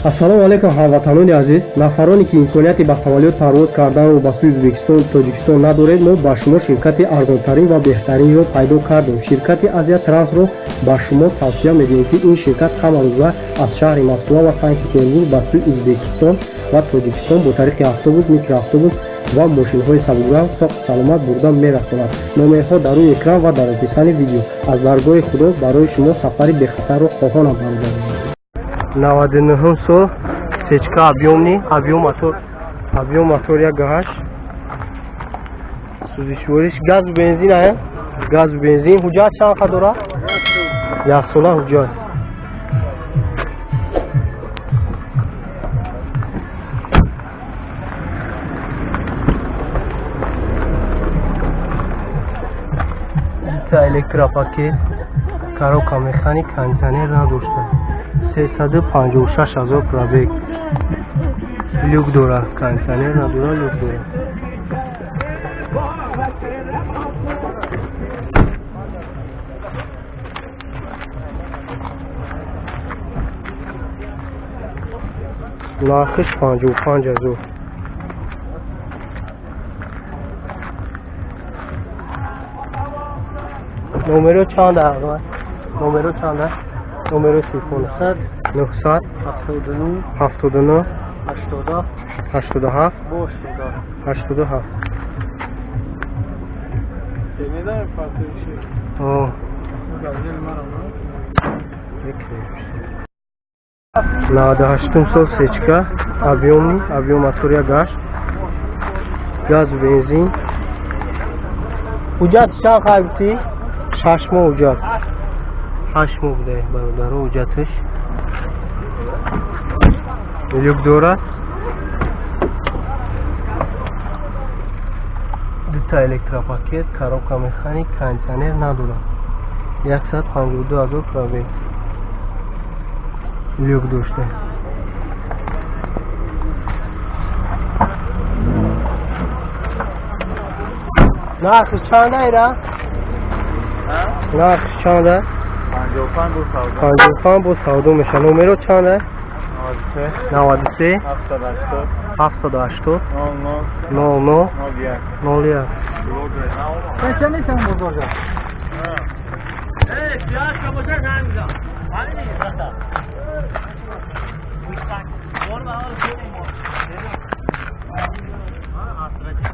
Ассалому алайкум, ҳамватанони азиз. Нафароне ки имконияти ба самолёт парвоз карданро ба сӯи Ӯзбекистон, Тоҷикистон надоред, мо ба шумо ширкати арзонтарин ва беҳтаринро пайдо кардем. Ширкати Азия Трансро ба шумо тавсия медиҳем, ки ин ширкат ҳамарӯза аз шаҳри Москва ва Санкт Петербург ба сӯи Ӯзбекистон ва Тоҷикистон бо тариқи автобус, микроавтобус ва мошинҳои сабукранг соқу саломат бурда мерасонад. Номерҳо дар рӯи экран ва дар описании видео. Аз даргоҳи Худо барои шумо сафари бехатарро хоҳонам, бародарон. 99-ум сол сечка, объёмный, объём мотор, объём мотор 1,8, сӯзишвориш газу бензин, ая газу бензин. Ҳуҷҷат чанд қа дорад? Яксола ҳуҷҷат. Дута электропакет, коробка механик, кондиционер надошта, 356 000 пробег, люк дорад, кондиционер надорад, люк дорад. Нархиш 55 000. Номеро чанд? Номеро чанд? Номеро телефон: 900 79 87 87. Темедаем фатиши. О. Газель мара. 98-ум сол сечка, объёмный, объём мотор 1,8, газу бензин. Ҳуҷҷат чанд хай гуфтӣ? 6 моҳ ҳуҷҷат, 8 моҳ буда, бародаро, ҳуҷҷаташ. Люк дорад, дута электропакет, коробка механик, кондиционер надорад, 152 000 пробег, люк дошта. Нархиш чанда ира? Нархиш чанда? 55 бо савдо. 55 бо савдо меша. Номеро чанда? 93 93 780 780 00 00 01. 01. Чанд нестам бозорҷа? Эй, сиёҳ боша ганза. Ани рата. Бор ба ҳол кунем. А, асрати.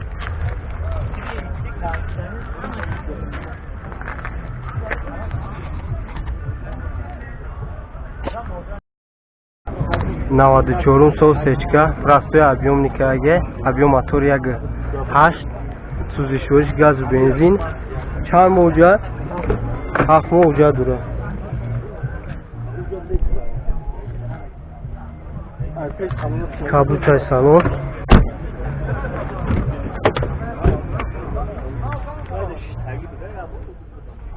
94-ум сол сечка, простой, объёмный каге, объём мотор 1,8, сӯзишвориш газу бензин. Чанд моҳ ҳуҷҷат? 7 моҳ ҳуҷҷат дорад. Кабутаи салон.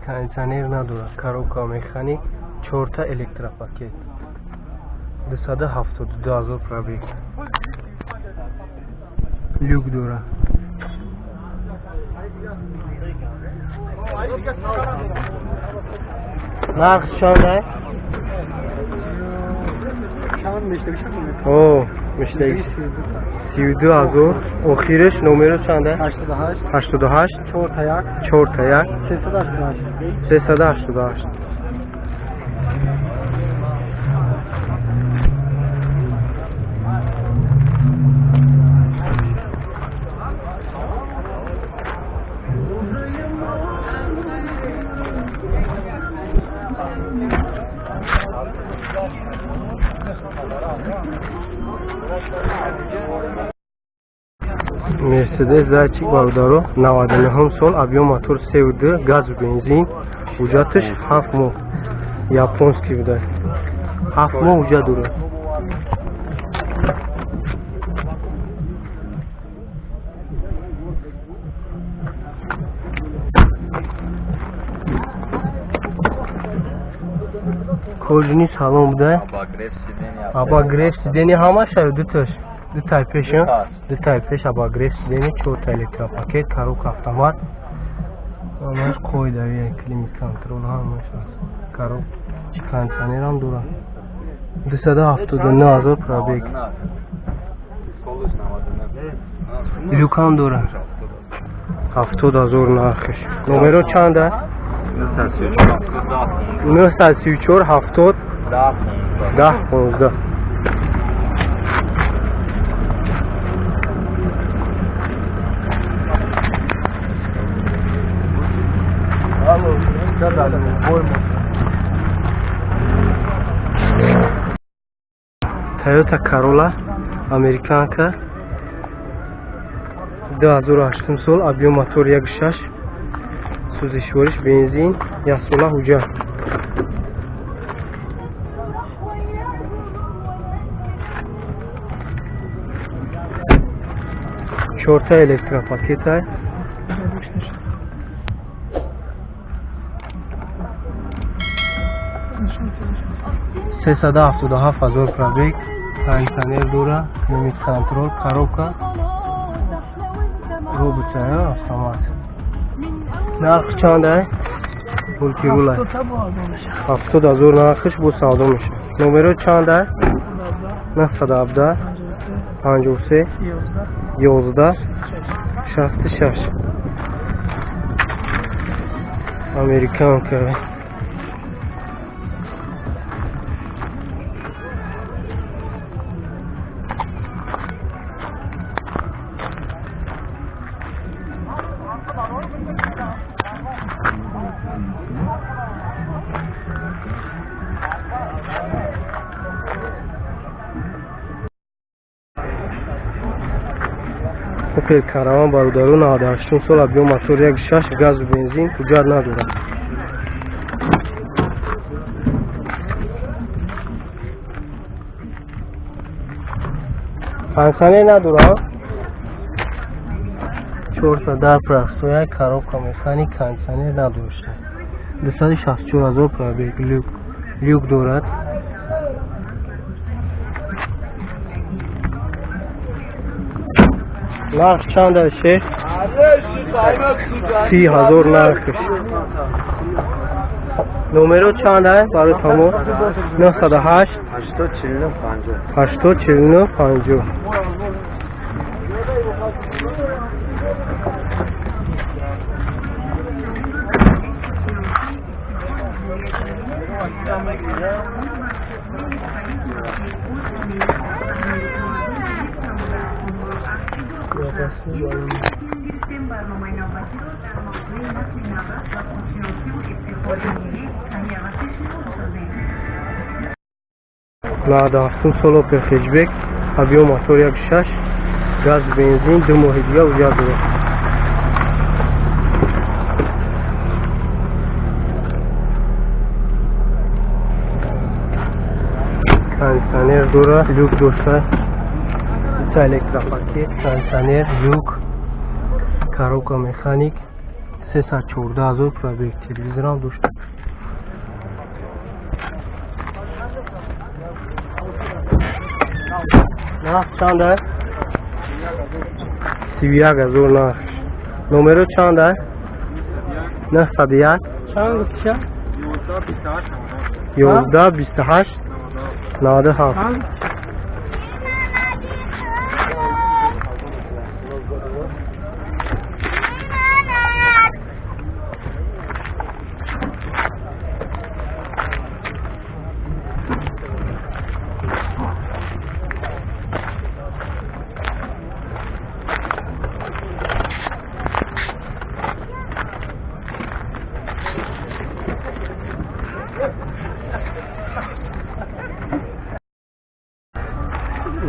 Кондиционер надорад, коробка механик, чорта электропакет, 272 000 пробег, люк дорад. Нарх чанда? Чанд мештагиша? О, мештаги 32 000. Охириш номеро чанда? 88 88 4 1 4 1 388. 388. Мерседес Зайчик, бародаро, 99 сол, объём мотор 3,2, газу бензин, ҳуҷҷаташ 7 моҳ, японский буда, 7 моҳ ҳуҷҷат дорад. Кожаный салон буда. Обогрев сиденья. Обогрев сиденья ҳамаша, дуташ, дутай пеш, дутай пеш обогрев сиденья, чорта электропакет, коробка автомат, ҳамаш қоидави, климат контроль ҳамаш аст, короб чи кондиционерам дорад. 279 ҳазор пробег. Люкам дора. 70 ҳазор нархиш. Номеро чанд аст? 934 70 10 15. Toyota Corolla американка 2008 сол, объем мотор 1.6, сӯзишвориш бензин, яксола ҳуҷҷат. Чорта электропакета. 377 ҳазор пробег, кондиционер дора, климат контрол, коробка, робота, автомат. Нарх чанд аст? Мултирула. 70 ҳазор нархиш бо савдо мешавад. Номеро чанд аст? 917 53 11 66. Американка. Opel Caravan бародару 98 сол, объем мотор 1.6, газу бензин, ҳуҷҷат надорад. Кондиционер надорад. 410 простоя, коробка механик, кондиционер надошта. 264 ҳазор пробег, люк дорад. Нарх чанд аст, шех? 30 ҳазор нархш. Номеро чанд аст барои тамом? 908 80 49 50. 97 сол Opel Hatchback, объем мотор 1.6, газ бензин, 2 моҳи дига ҳуҷҷат дорад. Кондиционер дора, люк дошта, электропакет, кондиционер, люк, коробка механик, 314 ҳазор пробег, телевизорам дошта. Нарх чанд аст? 31 ҳазор нарх. Номеро чанд аст? 901 Чанд гуфтиша? 11 28 97.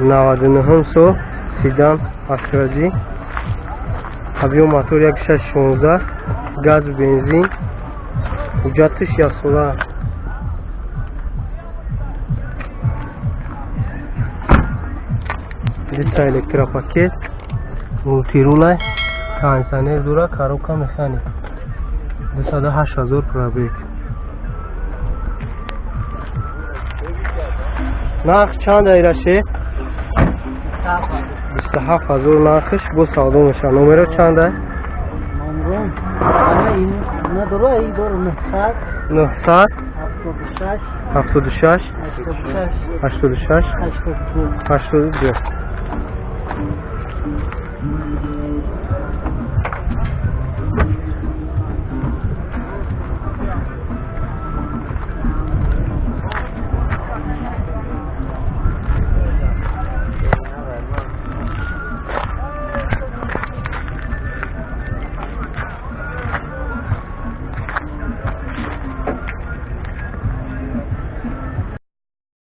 99 сол седан Астра-G, объем мотор 1.6 16, газ бензин, ҳуҷҷатиш яксола. Дита электропакет, мултирула, кондиционер дора, коробка механик. 208 ҳазор пробег. Нарх чанд айраше? 27 ҳазор нархиш бо савдо мешавад. Номеро чанд аст? Номером ана ин надора, ин дор 900 900 76 76 86 86 82. 82.